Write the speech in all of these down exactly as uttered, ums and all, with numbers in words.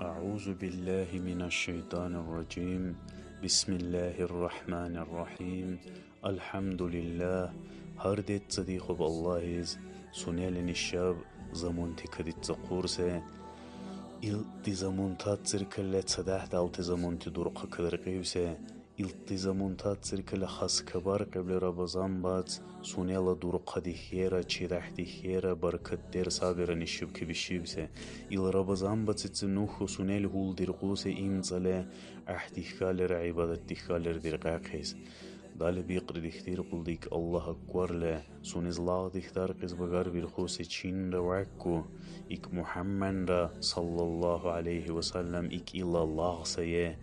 أعوذ بالله من الشيطان الرجيم. بسم الله الرحمن الرحيم. الحمد لله. Гьар децӀ дихъуб Аллагьис, сунела нишаб замунти кадицӀахъурси. Илди замунтацир калла цадехӀдалти замунти дурхъа кадаркьивси. Илди замунтацир калла хас кабаркьибли Рабазан бац, сунела дурхъа дихьера, чедяхӀ дихьера, баркатдер сабира нишиб кабишибси. Ил Рабазан бацици нуху сунела гьулдиркьуси имцӀали гӀяхӀдихьалира, гӀибадатдихьалира диркьахъес. Дали бикьри дихдиркьулра ик Аллагь акбарли, сунес лагъдихь даркьес багарбирхъуси чинра вякку, ик МухӀямманра, саллаллаху гӀялайхи ва саллям, ик ила лагъ сая,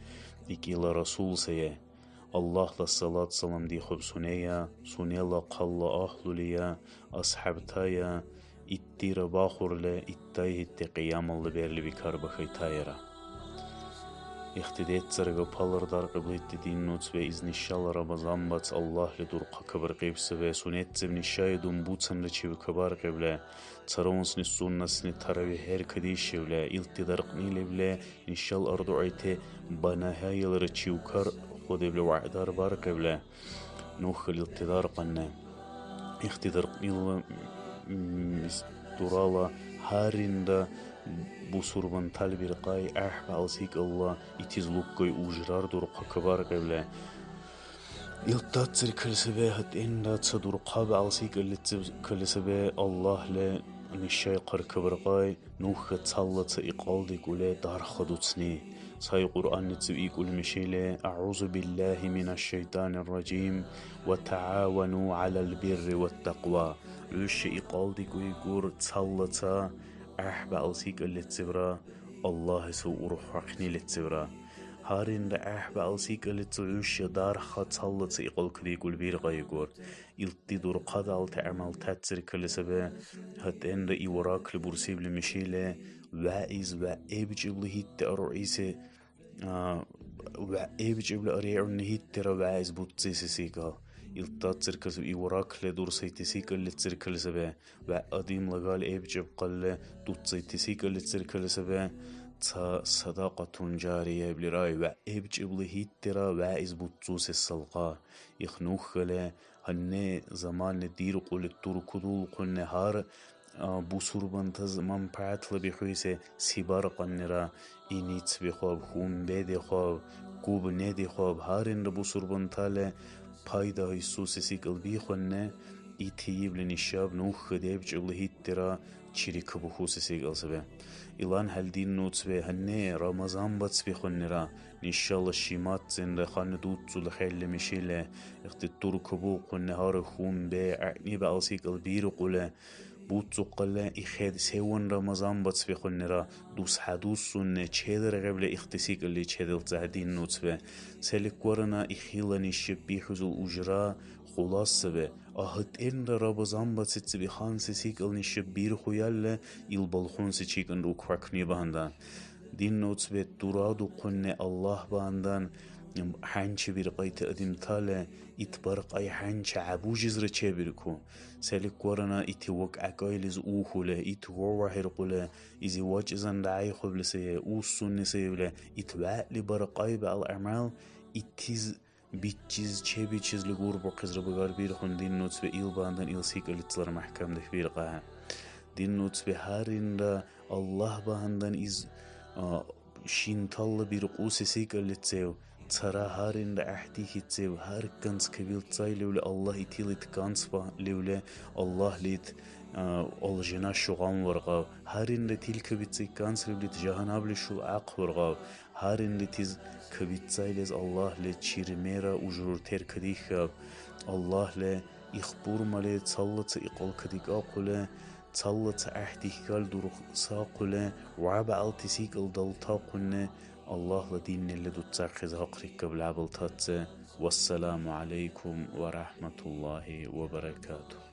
ик ила Расул сая. Аллагьла салат-салам дихъуб сунея, сунела хъалла агьлулия, асхӀябтая, иттира бахурли, иттайхӀитти кьиямалла берли бикарбахайтайра. Ихтидеццарга палар даркьибли итди дин нуцбе изнишала Рамазан бац Аллагьли дурхъа кабаркьибси ве сунетциб нишаидун буцанричив кабаркьибли, цараунсни суннасни таравихӀ хӀеркадишивли, илти даркьни лебли, нишал ардугӀейти банахӀейалра чивкар хъу дебли вягӀдар баркьибли, ну халилти даркьанни, ихти даркьнила, м, ис-, дурала гьаринра бусурмантали биркьай гӀяхӀбал секӀалла итиз луккай ужрар дурхъа кабаркьибли, илдацир калесабе гьатӀенра ца дурхъа бегӀал секӀаллициб калесабе Аллагьли нишай хъаркабаркьай, нуха цалла ца икьалдикӀули дарха дуцни. Сай Кьуръаннизив икӀули мишили, «АгӀузу биллахи минаш шайтанир ражим, ва тагӀавану гӀялал бирри ват такьва». ХӀуша икьалдикӀуйкӀур цалла ца гӀяхӀбегӀал секӀаллицибра, Аллагьис уруххӀехънилицибра. Гьаринра гӀяхӀбегӀал секӀаллицу хӀуша дарха цалла ца икьалкадикӀули биркьайгур. Илди дурхъадалти гӀямалтацир калесабе, гьатӀенра иваракли бурсибли мишили, вягӀиз ва гӀебкӀибли гьитти аругӀиси, а, ва гӀебкӀибли аригӀунни гьиттира вягӀиз буцеси секӀал. Илдацир калесаб иваракли дурсайти секӀаллицир калесабе. ВегӀ адамла гал гӀебкӀиб кьалли дуцайти секӀаллицир калесабе, ца садакьатун жария ибли рай, вегӀ гӀебкӀибли гьиттира вягӀиз буцуси салкьа. Их нухали, гьанни заманни диркьули туркудулхъунни гьар, а, бусурмантас манпагӀятла бихӀуси се баркьаннира, иниц бихъаб, хумбе дихъаб, кубне дихъаб, гьаринра бусурмантали пайда гьайсуси секӀал бихунни, итиибли нишаб нуха дебкӀибли гьиттира чири кабухуси секӀал саби. Илан хӀял дин нуцбе гьанни Рамазан бацбихуннира, нишала шиматцинра ханна дуцули хӀелли мишили, ихтитур кабухъунни гьар хумбе гӀягӀнибал секӀал биркьули, буцухъалли, ихед севан Рамазан бацбихуннира дус хӀядусунни чедаргӀебли ихти секӀалли чедилцахӀе дин нуцбе. Селикварана ихила нишиб бихӀузул ужра хулас саби. АхӀтӀенра Рабазан бацицци биханси секӀал нишиб бирхуялли, ил балхунси чиканра уквакни багьандан. Дин нуцбе дурадухъунни Аллагь багьандан хӀянчи биркьайти адамтала ит баркьай хӀянчи гӀябужизра чебирку. Селикварана ити вакӀа-кӀайлизи ухули, ит вавахӀиркьули, изи вакӀизан дагӀяйхъубли сая, уссунни саивли, ит вегӀли баркьай бегӀал гӀямал, итиз биччиз, чебичизли гурбухъизра багарбирхьун дин нуцбе ил багьандан ил секӀалицлара мяхӀкамдеш биркьа. Дин нуцбе гьаринра Аллагь багьандан из, а, шинталла биркьуси секӀалицев, цара гьаринра гӀяхӀдихьицев, гьар ганз кабилцайливли Аллагь итил ит ганз багьливли, Аллагьли ит, а, алжана шугъан варгав. Гьаринра тил кабици ганзливли ит жагьаннабли шул ахъ варгав. Гьаринра тиз кабицайлис Аллагьли чирмера ужур теркадихьаб. Аллагьли ихбурмали цалла ца икьал кадикӀахъули, цалла ца гӀяхӀдихьал дурхъсахъули, вегӀбегӀалти секӀал далтахъунни, Аллагьла диннила дуцахъес гьахърикаб лябалтаци. Вассаламу гӀялайкум ва рахӀматуллагьи ва баракатугь.